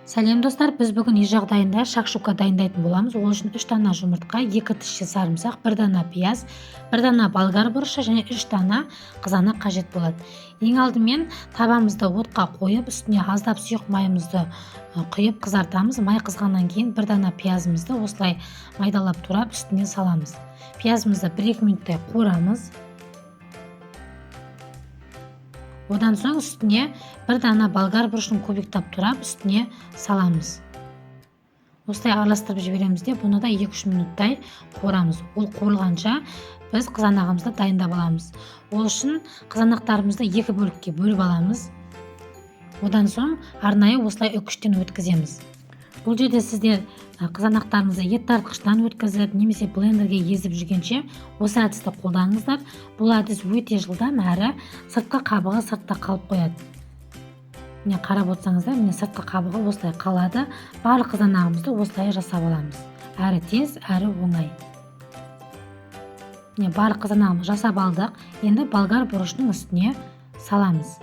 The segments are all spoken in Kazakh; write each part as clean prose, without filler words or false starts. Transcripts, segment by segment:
Сәлем, достар! Біз бүгін үй жағдайында шакшука дайындайтын боламыз. Ол үшін 3 дана жұмыртқа, 2 тісше сарымсақ, 1 дана пияз, 1 дана болгар бұрышы және 3 дана қызанақ қажет болады. Ең алдымен табамызды отқа қойып, үстіне аздап сұйық майымызды құйып қызартамыз. Май қызғаннан кейін 1 дана пиязымызды осылай майдалап турап үстіне саламыз. Пиязымызды 1-2 минуттай қуырамыз. Одан соң үстіне 1 дана болгар бұрышын кубиктап турап үстіне саламыз. Осылай араластырып жібереміз де, бұны да 2-3 минуттай қуырамыз. Ол қуырылғанша біз қызанағымызды дайындап аламыз. Ол үшін қызанақтарымызды екі бөлікке бөліп аламыз. Одан соң арнайы осылай үкіштен өткіземіз. Бұл жерде сіздер қызанақтарыңызды ет тартқыштан өткізіп немесе блендерге езіп жүргенше осы әдісті қолданыңыздар. Бұл әдіс өте жылдам, әрі сыртқы қабығы сыртта қалып қояды. Міне, қарап отырсаңыздар, міне, сыртқы қабығы осылай қалады. Барлық қызанағымызды осылай жасап аламыз. Әрі тез, әрі оңай. Міне, барлық қызанағымызды жасап алдық. Енді болгар бұрышының үстіне саламыз.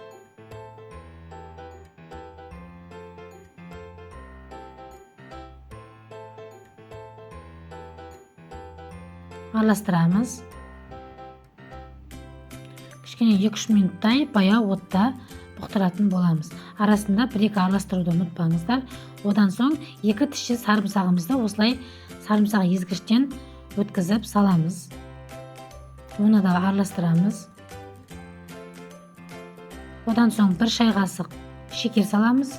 Араластырамыз. Кішкене 2-3 минуттай баяу отта бұқтыратын боламыз. Арасында бір-екі араластыруды ұмытпаңыздар. Одан соң 2 тісше сарымсағымызды осылай сарымсақ езгіштен өткізіп саламыз. Оны да араластырамыз. Одан соң 1 шай қасық шекер саламыз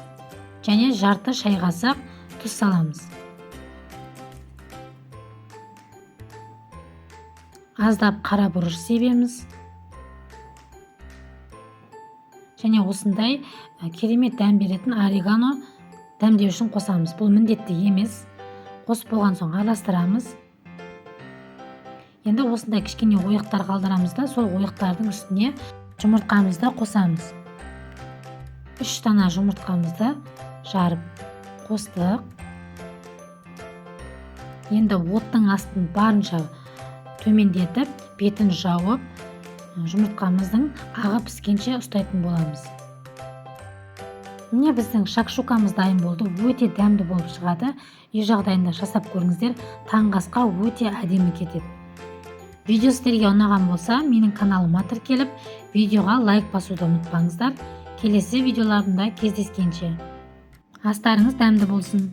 және жарты шай қасық тұз саламыз. Аздап қара бұрыш себеміз. Және осындай керемет дәм беретін орегано дәмдеу үшін қосамыз. Бұл міндетті емес. Қосып болған соң араластырамыз. Енді осындай кішкене ойықтар қалдырамыз да, сол ойықтардың үстіне жұмыртқамызды қосамыз. 3 дана жұмыртқамызды жарып қостық. Енді оттың астын барынша төмендетіп, бетін жауып, жұмыртқамыздың ағы піскенше ұстайтын боламыз. Міне, біздің шакшукамыз дайын болды. Өте дәмді болып шығады. Үй жағдайында жасап көріңіздер. Таңғы асқа өте әдемі кетеді. Видео сіздерге ұнаған болса, менің каналыма тіркеліп, видеоға лайк басуды ұмытпаңыздар. Келесі видеоларымда кездескенше. Астарыңыз дәмді болсын.